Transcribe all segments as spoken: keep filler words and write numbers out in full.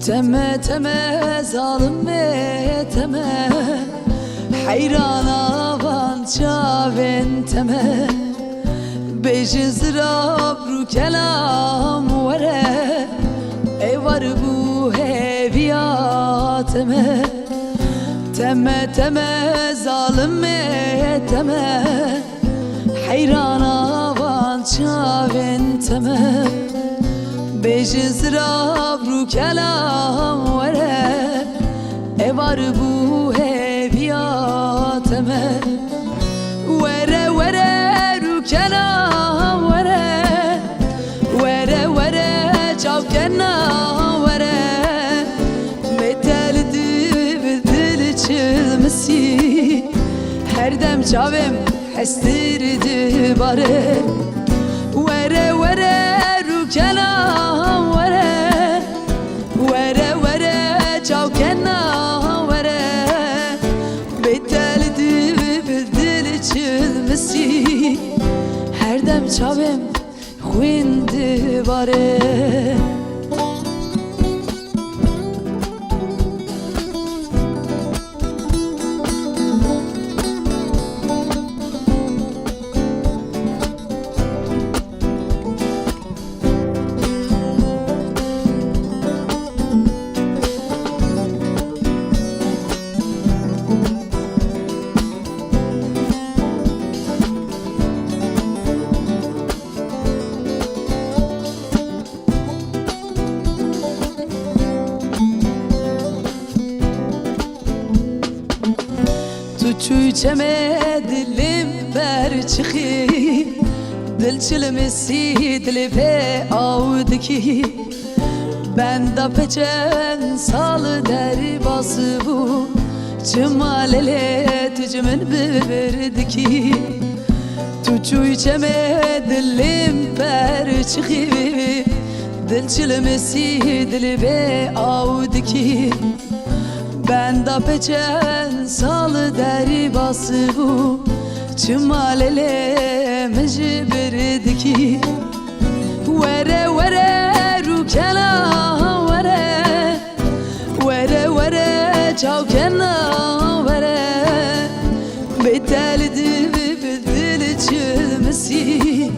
Teme teme zalimê teme, heyrana van çavên teme. Bêjin zirav rû kelam were, êvar bû hêviya teme. Teme teme zalimê teme, heyrana van çavên teme. Bêjin zirav rû kelam were, êvar bû hêviya teme. Were were rû kelam were, were were çav kena were. Bê te li div dil çilmisî, her dem çavêm hestir dibare. Were were rû kelam were, were were çav kena were. Bê te li div dil çilmisî, her dem çavêm xwîn dibare. Tu çûyî çemê dilê min perçixî, dil çilmisî dilê vê aw dikî. Benda peçend sal derbas bû, çima lê lê tu ji min bi vir dikî? Tu çûyî çemê dilê min perçixî, dil çilmisî dilê vê aw dikî. Benda peçend sal derbas bû, çima lê lê min ji vir dikî? Were were rûkena were, were were çawkena were. Bê te li div dil çilmisî,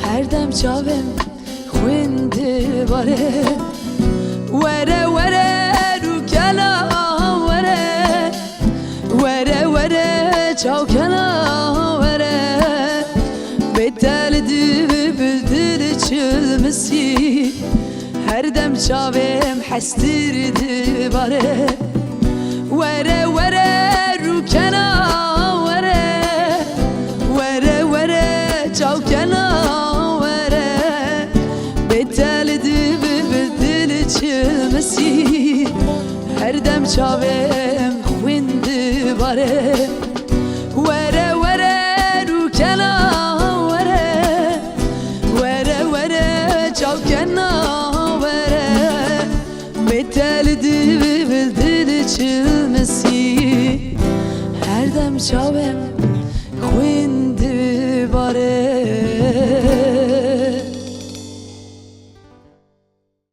her dem çavên xwîn dibare. Were were rûkena were, were were çawkena were. Bê te li div dil çilmisî, her dem çavêm hestir dibare. Were were rûkena were, were were çawkena were. Bê te li div dil çilmisî, her dem çavêm xwîn dibare. Were were rûkena were, were were çawkena were. Bê te li div dil çilmisî, her dem çavêm xwîn dibare.